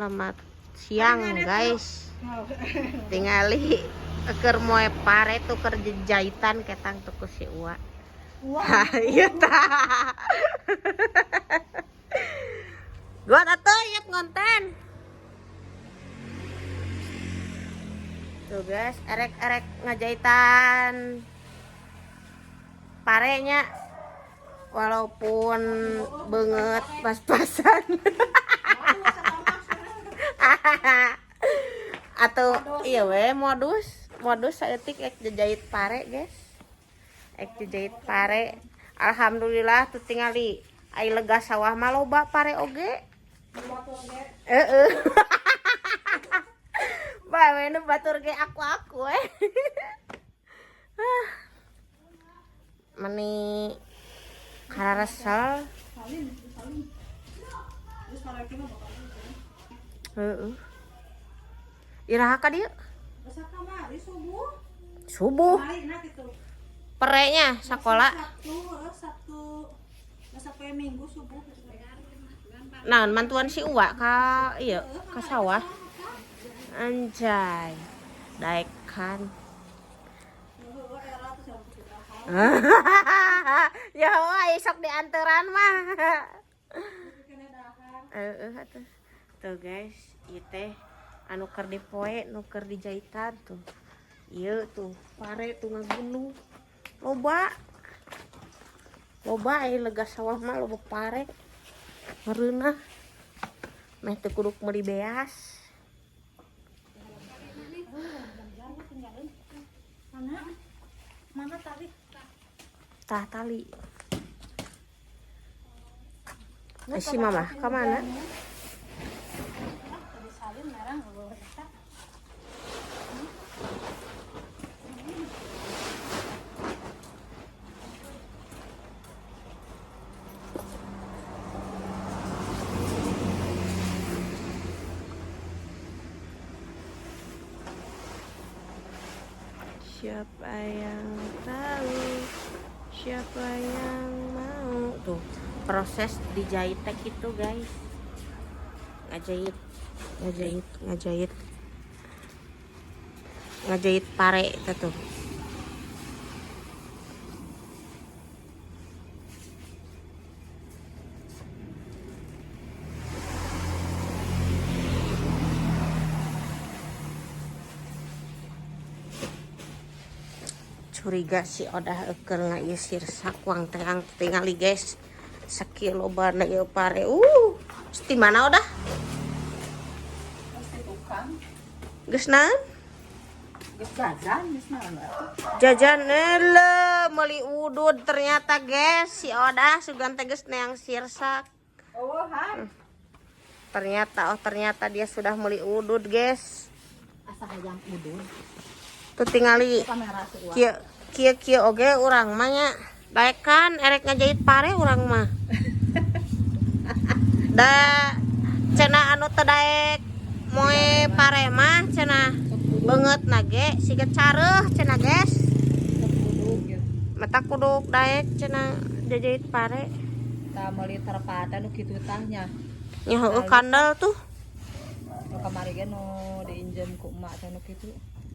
Selamat siang guys. Tingali keur moe pare tuh keur jahitan ketang tuh ku si Uwa. Iya tah. Gua atuh ieu ngonten. Tuh guys, erek-erek ngajahitan parenya walaupun banget pas-pasan. Atau iya we modus modus saeutik ek jajahit pare guys, ek jajahit pare. Alhamdulillah tuh tingali ai lega sawah mah loba pare oge. Heeh. Bae nu batur ge aku-aku eh. Meni kararesel. Heeh. Iraha ka dieu? Subuh. Subuh. Perenya sekolah. Sabtu, Sabtu Minggu subuh. Nah, mantuan si Uwa ka iya ka sawah. Anjay. Daekan. Ya wah sok dianteran mah. Heeh atuh. Tuh guys, ieu teh anu keur dipoe, nu keur dijahitan tuh. Ieu tuh pare tuh ngagunung. Loba. Loba ai lega sawah mah loba pare. Mereunah. Meh teu kudu meuli beas. Mana? Mana tali? Tah tali. Si mama ka mana? Siapa yang tahu? Siapa yang mau? Tuh, proses dijahit itu guys. Ngajahit, ngajahit, ngajahit. Ngajahit pare itu tuh. Curiga si Odah eker ngaieu sirsak wang teang tingali guys. Sakieu lobana ieu pare. Di mana Odah? Geus naon? Geus jajan, geus naon atuh. Jajan ele meuli udud ternyata guys si Odah sugan teh geus neang sirsak. Oh, han. Ternyata oh ternyata dia sudah meuli udud guys. Asa hayang udud. Tuh tingali Kamera si Uwa. kieu kieu kieu oge urang mah nya. Daekan erek ngajahit pare urang mah. Da cenah anu teu daek moe pare mah cenah beungeut na ge siga careuh cenah guys. Mata kuduk daek cenah jajahit pare. Tah meuli terpata nu kitu tah nya. Nya heueuh kandel tuh. Nu kamari ge nu diinjem ku emak teh nu kitu.